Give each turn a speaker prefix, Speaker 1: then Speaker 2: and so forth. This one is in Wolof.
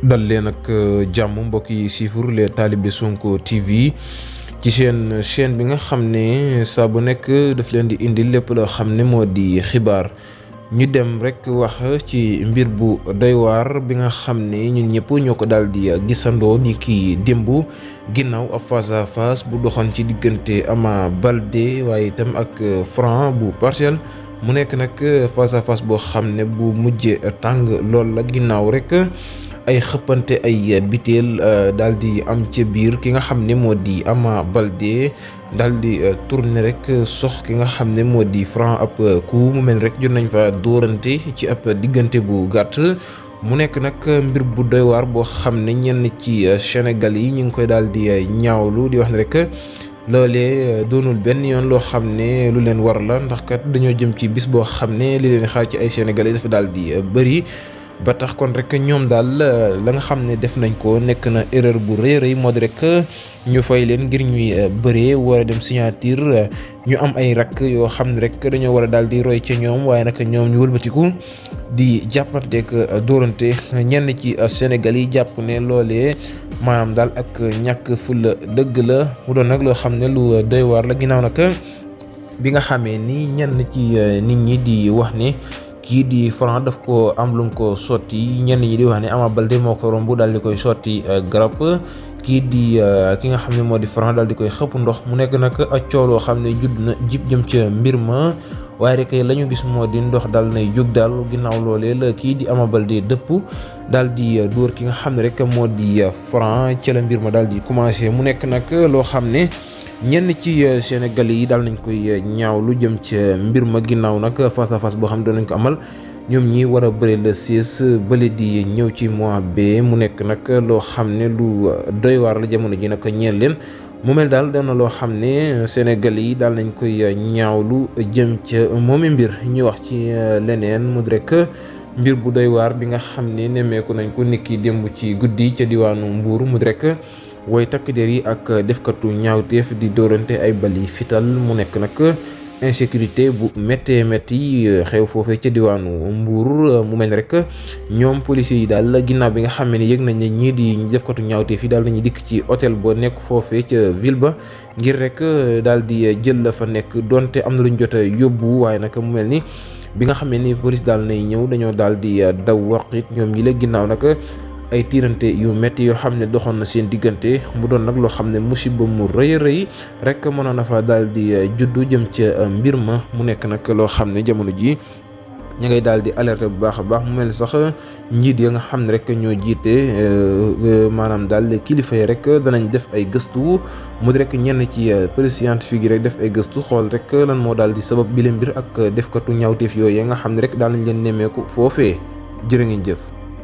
Speaker 1: dal leen ak jàmm mbokk yi siifur les talibé Sonko TV ci seen chaîne bi nga xam ne saa bu nekk daf leen di indi lépp loo xam ne moo di xibaar ñu dem rek wax ci mbir bu doy waar bi nga xam ne ñun ñëpp ñoo ko daal di gisandoo ni ki démb ginnaaw ab face à face bu doxoon ci diggante Ama Baldé waaye itam ak Franc bu Parcelles mu nekk nag face à face boo xam ne bu mujjee tàng lool la ginnaaw rek ay xëppante ay biteel daal di am ca biir ki nga xam ne moo di Ama Baldé daal di tourné rek sox ki nga xam ne moo di Franc ab coup mu mel rek jot nañ fa dóorante ci ab diggante bu gàtt mu nekk nag mbir bu doy waar boo xam ne ñenn ci Sénégal yi ñu ngi koy daal di ñaawlu di wax ne rek loolee doonul benn yoon loo xam ne lu leen war la ndax kat dañoo jëm ci bis boo xam ne li leen xaar ci ay Sénégalais dafa daal di bëri. ba tax kon rek ñoom daal la nga xam ne def nañ ko nekk na erreur bu rëy rëy moo di rek ñu fay leen ngir ñuy bëree war a dem signature ñu am ay rakk yoo xam ne rek dañoo war a daal di roy ca ñoom waaye nag ñoom ñu wëlbatiku di jàppanteeg dóorante ñenn ci Sénégal yi jàpp ne loolee maanaam daal ak ñàkk fulla dëgg la mu doon nag loo xam ne lu doy waar la ginnaaw nag bi nga xamee ni ñenn ci nit ñi di wax ne kii di Franc daf ko am lu ko sotti ñenn ñi di wax ne Ama Baldé moo ko romb daal di koy sotti garab kii di ki nga xam ne moo di Franc daal di koy xëpp ndox mu nekk nag ak cooloo xam ne judd na jib jëm ca mbir ma waaye rek la ñu gis moo di ndox daal nay jóg daal ginnaaw loolee la kii di Ama Baldé dëpp daal di dóor ki nga xam ne rek moo di Franc ca la mbir ma daal di commencé mu nekk nag loo xam ne ñenn ci Sénégalais yi daal nañ koy ñaaw lu jëm ca mbir ma ginnaaw nag face à face boo xam ne doon nañ ko amal ñoom ñi war a bëri le 16 bële di ñëw ci mois b mu nekk nag loo xam ne lu doy waar la jamono ji nag ñeel leen mu mel daal doon na loo xam ne Sénégalais yi daal nañ koy ñaawlu jëm ca moomi mbir ñu wax ci leneen mu rek mbir bu doy waar bi nga xam ne nemmeeku nañ ko niki démb ci guddi ca diwaanu Mbour mu rek woy takk der yi ak defkatu ñaawteef di dóorante ay bali fital mu nekk nag insécurité bu méttee métti xew foofee ca diwaanu Mbour mu mel rek ñoom policiers yi daal ginnaaw bi nga xam ne yëg nañ ne ñii di defkatu ñaawteef yi daal nañu dikk ci hôtel ba nekk foofee ca ville ba ngir rek daal di jël la fa nekk donte am na lu ñu jot a yóbbu waaye nag mu mel ni bi nga xam ne police daal nay ñëw dañoo daal di daw waqit ñoom ñi la ginnaaw nag ay tiirante yu métti yoo xam ne doxoon na seen diggante mu doon nag loo xam ne musiba mu rëy rëy rek mënoon na fa daal di juddu jëm ca mbir ma mu nekk nag loo xam ne jamono ji ñu ngay daal di alerter bu baax a baax mu mel sax njiit ya nga xam ne rek ñoo jiite maanaam daal kilifa yi rek danañ def ay gëstu mu di rek ñenn ci police scientifique yi rek def ay gëstu xool rek lan moo daal di sabab bi leen mbir ak defkatu ñaawteef yooyu nga xam ne rek daal nañ leen nemmeeku foofee jërë ngeen jëf.